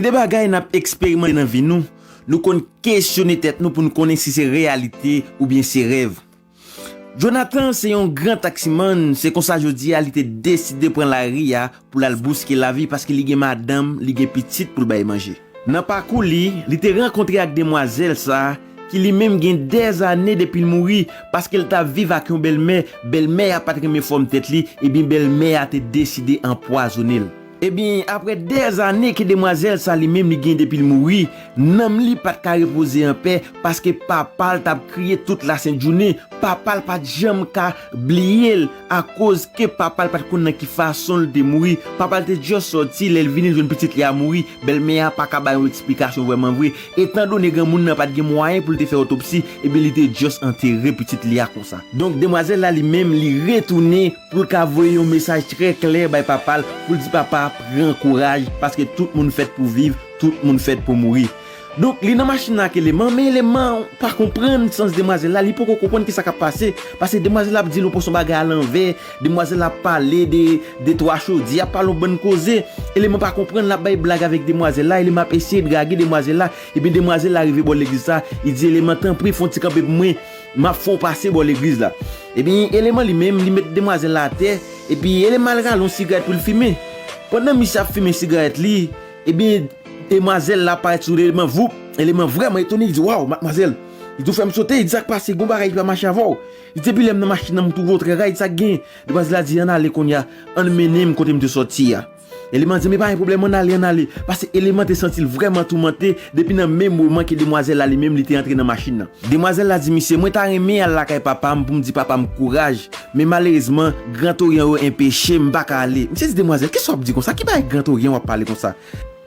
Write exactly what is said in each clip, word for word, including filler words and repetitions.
De bagay n ap eksperimante nan vi nou, nou konn kesyone tèt nou pou n konnen si se reyalite oubyen se rèv. Jonathan se yon gran taksimann, se konsa jodi a li te deside pran lari a pou l al bouske lavi paske li gen madanm, li gen pitit pou l bay manje. Nan pakou li, li te rankontre ak demwazèl sa a ki li menm gen dèzane depi l mouri paske l t ap viv ak yon bèlmè, bèlmè a pa t renmen fòm tèt li, ebyen bèlmè a te deside anpwazonnen l. Ebyen, apre dèzane ke demwazèl sa li menm li gen depi l mouri, nanm li pa t ka repoze anpè paske papa l t ap kriye tout lasentjounen. Papa l pa t janm ka bliye l akoz ke papa l pa t konn nan ki fason l te mouri. Papa l te just sòti, lè l vini l jwenn pitit li a mouri. Bèlmè a pa ka bay yon eksplikasyon vrèman vre. Etandone granmoun nan pa t gen mwayen pou l te fè otopsi, ebyen li te just antere pitit li a konsa. Donk demwazèl la li menm li retounen pou l ka voye yon mesaj trè klè bay papa l, pou l di papa pran kouraj, paske tout moun fèt pou viv, tout moun fèt pou mouri. Donk li nan machin nan ak Eleman, men Eleman pa konprann sans demwazèl la, li poko konprann kisa k ap pase, paske demwazèl la ap di l yon pòsyon bagay alanvè, demwazèl la ap pale de, de twa chodyè, ap pale yon bann koze. Eleman pa konprann, l ap bay blag avèk demwazèl la, Eleman ap eseye drage demwazèl la, ebyen demwazèl la rive bò legliz la, li di Eleman tanpri fè yon ti kanpe pou mwen, m ap fè w pase bò legliz la. Ebyen Eleman li menm, li met demwazèl la atè, epi Eleman al rale yon sigarèt pou l fimen. Pandan misye ap fimen sigarèt li, ebyen demwazèl la parèt sou Eleman, voup. Eleman vrèman etone, li di waw, madmwazèl, li di w fè m sote, li di sa k pase, gen yon bagay ki pa mache avè w. Li di depi lè m nan machin nan m twouve w trè ray, li di sa k gen. Demwazèl la di ann ale kounye a, ann mennen m kote m te sòti a. Eleman di men pa gen pwoblèm, ann ale, ann ale. Paske Eleman te santi l vrèman toumante depi nan menm moman ke demwazèl la li menm li te antre nan machin nan. Demwazèl la di misye mwen ta renmen al lakay papa m pou m di papa m kouraj, men malerezman Gran Toryan yo enpeche m, m pa ka ale. Misye di demwazèl kisa w ap di konsa, ki bagay Gran Toryan w ap pale konsa?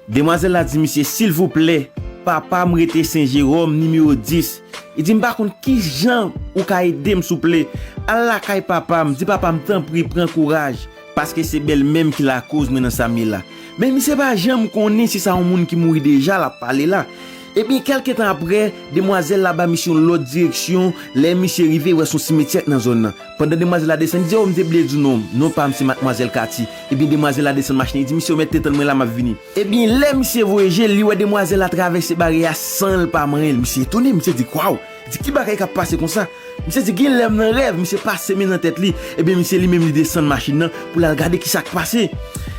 Demwazèl la di misye silvouplè, papa m rete Sen Jeròm nimewo dis. Li di m pa konn kijan ou ka ede m souple. Al lakay papa m, di papa m tanpri pran kouraj, paske se bèlmè m ki lakoz mwen nan sa m ye la. Men misye pa janm konnen si sa yon moun ki mouri deja l ap pale la. Ebyen kèlke tan apre, demwazèl la ba misye yon lòt direksyon, lè misye rive wè se yon simetyè k nan zòn nan. Pandan demwazèl la desann, li di o m te bliye di w non, non pa m se madmwazèl Kati. Ebyen demwazèl la desann machin nan, li di misye ou mèt te tann mwen la m ap vini. Ebyen lè misye voye je l, li wè demwazèl la travèse baryè a san l pa manyen l. Misye etone, misye di waw, di ki bagay k ap pase konsa? Misye di gen lè m nan rèv, misye pase men nan tèt li. Ebyen misye li menm li desann machin nan pou l al gade kisa k pase.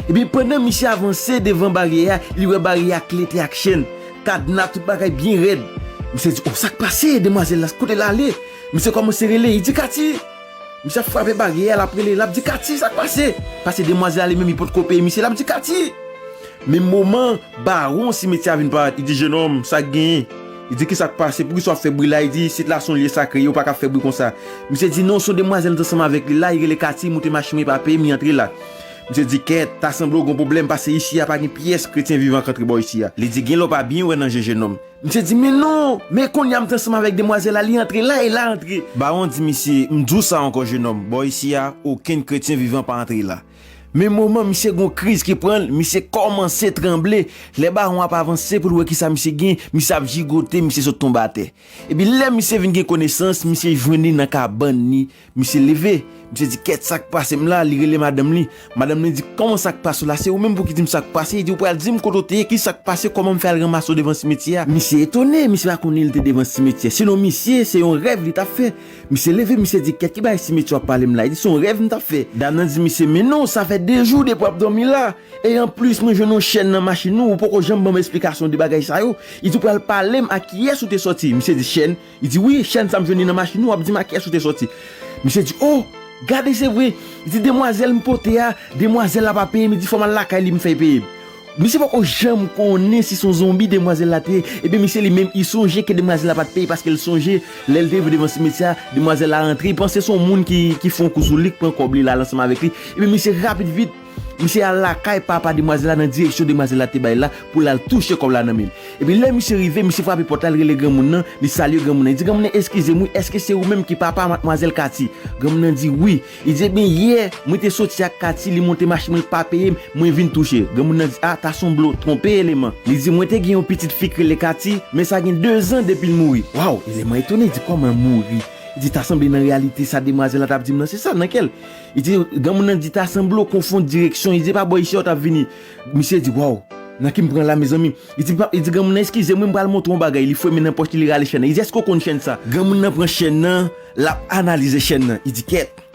Ebyen pandan misye avanse devan baryè a, li wè baryè a klete ak chèn, kadna, tout bagay byen rèd. Misye di o sa k pase, demwazèl la kote l ale? Misye kòmanse rele, li di Kati. Misye ap frape baryè a, l ap rele, l ap di Kati sa k pase? Paske demwazèl la li menm li potko peye misye, l ap di Kati. Menm moman, bawon simetyè a vin parèt, li di jenòm sa k genyen? Li di kisa k pase, poukisa w ap fè bri la? Li di isit la se yon lye sakre, yo pa ka fè bri konsa. Misye di non se yon demwazèl m t ansanm avèk li la, li rele Kati, li moute machin mwen, li pa peye m, li antre la. Misye di kèt, ta sanble w gen yon pwoblèm paske isi a pa gen pyès kretyen vivan k antre bò isi a. Li di gen lè w pa byen wè nan je jenòm. Misye di men non, men kounye a m t ansanm avèk demwazèl la, li antre la e l antre. Bawon di misye m di w sa ankò jenòm, bò isi a okenn kretyen vivan pa antre la. Men moman misye gen yon kriz ki pran l, misye kòmanse tranble. Lè bawon ap avanse pou l wè kisa misye gen, misye ap jigote, misye sot tonbe atè. Epi lè misye vin gen konesans, misye jwenn li nan kabann li, misye leve. Misye di kèt sa k pase m la, li rele madanm li. Madanm li di kòman sa k pase w la, se ou menm pou ki di m sa k pase? Li di ou pral di m kote w te ye, kisa k pase, kòman m fè al ranmase w devan simetyè a? Misye etone, misye pa konnen li te devan simetyè. Selon misye se yon rèv li t ap fè. Misye leve, misye di kèt ki bagay simetyè w ap pale m la? Li di se yon rèv m t ap fè. Dam nan di misye men non, sa fè de jou depi w ap dòmi la. E anplis mwen jwenn yon chèn nan machin ou, ou poko janm ban m esplikasyon de bagay sa yo. Li di ou pral pale m ak kiyès ou te sòti? Misye di chèn. Li di wi, chèn sa m jwenn li nan machin ou, w ap di m ak kiyès ou te sòti? Misye di o, gade se vre. Li di demwazèl m pote a, demwazèl la pa peye m, li di fò m al lakay li m fè l peye m. Misye poko janm konnen si se yon zonbi demwazèl la te ye. Ebyen misye li menm li sonje ke demwazèl la pa t peye paske l sonje lè l te rive devan simetyè a, demwazèl la rantre, li panse se yon moun ki, ki fè yon kou sou li, k pran kòb li l al ansanm avèk li. Ebyen misye rapid vit, misye al lakay papa demwazèl la nan direksyon demwazèl la te bay la pou l al touche kòb la nan men l. Epi lè misye rive, misye frape pòt la, l rele granmoun nan, li salye granmoun nan. Li di granmoun nan eskize m wi, èske se ou menm ki papa madmwazèl Kati? Granmoun nan di wi. Li di ebyen yè mwen te soti ak Kati, li monte machin mwen, l pa peye m, mwen vin touche. Granmoun nan di a ta sanble w twonpe Eleman. Li di mwen te gen yon pitit fi k rele Kati, men sa gen dezan depi l mouri. Waw, Eleman etone, li di kòman mouri? Li di ta sanble nan reyalite sa demwazèl la t ap di m nan se sa nan kè l. Li di granmoun nan di ta sanble w konfonn direksyon, li di e pa bò isi a w t ap vini? Misye di waw, Nan ki m pran la, mezanmi? Li di, pa- li di granmoun nan, eskize mwen, m pral montre w yon bagay. Li fouye men nan pòch li, li rale chèn nan. Li di, èske w konn chèn sa? Granmoun nan pran chèn nan, l ap analize chèn nan. Li di, kèt,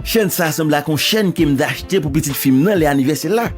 chèn sa a sanble ak yon chèn ke m te achte pou pitit fi m nan lè anivèsè l la.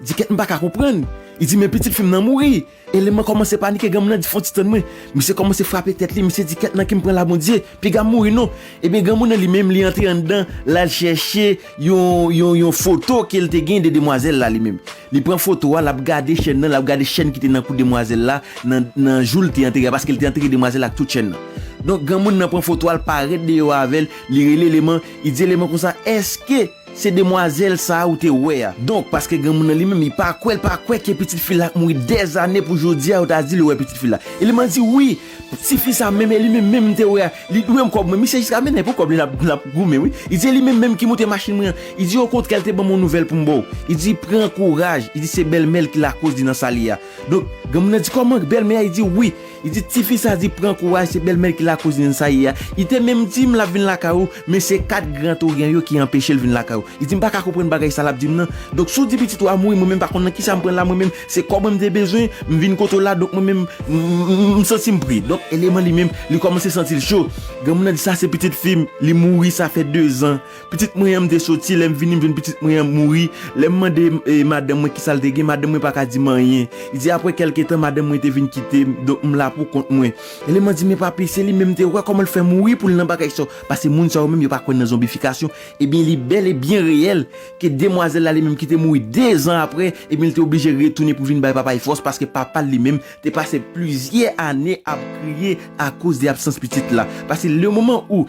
Li di, kèt, m pa ka konprann. Li di, men pitit fi m nan mouri. Eleman kòmanse panike, granmoun nan di, fè yon ti tann mwen. Misye kòmanse frape tèt li, misye di, kèt, nan ki m pran la, Bondye? Piga m mouri non. Ebyen, granmoun nan li menm, li antre anndan, l al chèche yon, yon, yon foto ke l te gen de demwazèl la li menm. Li pran foto a, l ap gade chèn nan, l ap gade chèn ki te nan kou demwazèl la, nan, nan jou l te antere a, paske l te antere demwazèl la ak tout chèn nan. Donk, granmoun nan pran foto a, l parèt deyò avè l, li rele eleman, li di eleman konsa, èske se demwazèl sa a ou te wè a? Donk, paske granmoun nan li menm, li pa kwè, l pa kwè ke pitit fi l la ap mouri dèzane pou jodi a, yo ta di l yo wè pitit fi l la. Eleman di, wi, tifi sa menm, e li menm menm m te wè a. Li dwe m kòb mwen. Misye jiska mennen pou kòb li, l ap, l ap goumen, wi. Li di, e li menm menm ki moute machin mwen an. Li di, okontrè, l te ban m yon nouvèl pou m ba w. Li di, pran kouraj. Li di, se bèlmè l ki lakoz li nan sa l ye a. Donk, granmoun nan di, kòman bèlmè a? Li di, wi. Li di, tifi sa di, pran kouraj, se bèlmè l ki lakoz li nan sa l ye a. Li te menm di m l ap vin lakay ou, men se kat Gran Toryan yo ki anpeche l vin lakay ou. Li di, m pa ka konprann bagay sa l ap di m nan. Donk, si w di pitit ou a mouri, mwen menm pa konn nan kisa m pran la, mwen menm, se kòb mwen m te bezwen, m vin kote w la, donk mwen menm, m, m, m, m santi m pre. Donk, eleman li menm, li kòmanse santi l cho. Granmoun nan di, sa se pitit fi m, li mouri, sa fè dezan. Pitit mwen an, m te soti, lè m vini, m jwenn pitit mwen an mouri. Lè m mande, e, madanm mwen kisa l te gen, madanm mwen pa ka di m anyen. Li di, apre kèlke tan, madanm mwen te vin kite m, donk m la pou kont mwen. Eleman di, men papi, se li menm m te wè kòman l fè mouri pou l nan bagay sa yo. Paske moun sa yo menm, yo pa kwè nan zonbifikasyon. Ebyen, li bèl e byen reyèl ke demwazèl la li menm ki te mouri dezan apre, ebyen, li te oblije retounen pou vin bay papa l fòs, paske papa l li menm te pase plizyè ane ap kriye akoz de absans pitit la. Paske le moman ou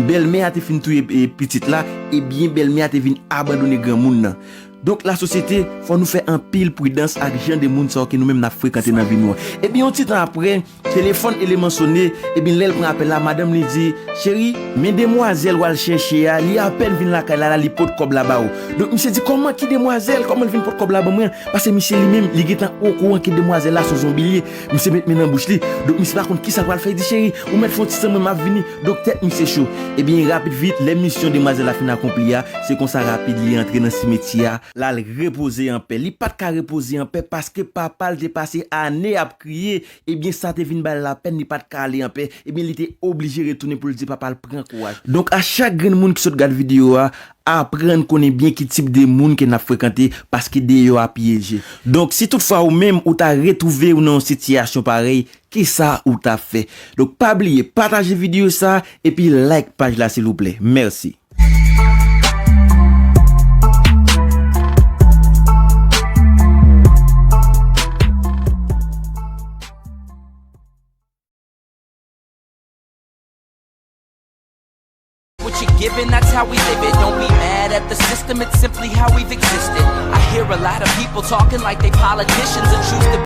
bèlmè a te fin touye, e, pitit la, ebyen, bèlmè a te vin abandone granmoun nan. Donk, lasosyete, fò nou fè anpil pridans ak jan de moun sa yo ke nou menm n ap frekante nan vi nou an. Ebyen, yon ti tan apre, telefòn eleman sonnen, ebyen, lè l pran apèl la, madanm li di, cheri, men demwazèl w al chèche a, li apèn vin lakay la, la, li pot kòb la ba ou. Donk, misye di, kòman, ki demwazèl? Kòman l vin pot kòb la ban mwen? Paske misye li menm, li gentan okouran ke demwazèl la se yon zonbi l ye. Misye met men nan bouch li. Donk, misye pa konn kisa l pral fè. Li di, cheri, ou mèt fè yon ti tan, mwen, m ap vini. Donk, tèt misye cho. Ebyen, rapid vit, lè misyon demwazèl la fin akonpli a, se konsa rapid li antre nan simetyè a, l al repoze anpè. Li pa t ka repoze anpè paske papa l te pase ane ap kriye. Ebyen, sa te vin ba l lapèn, li pa t ka ale anpè. Ebyen, li te oblije retounen pou l di papa l pran kouraj. Donk, a chak grenn moun ki sot gad videyo a, aprann konnen byen ki tip de moun ke n ap frekante, paske deyò a pyeje. Donk, si toutfwa ou menm ou ta retwouve w nan yon sitiyasyon parèy, kisa ou ta fè? Donk, pa bliye pataje videyo sa a epi like paj la, silvouplè. Mèsi. What you giving, that's how we live it. Don't be mad at the system, it's simply how we've existed. I hear a lot of people talking like they politicians and choose to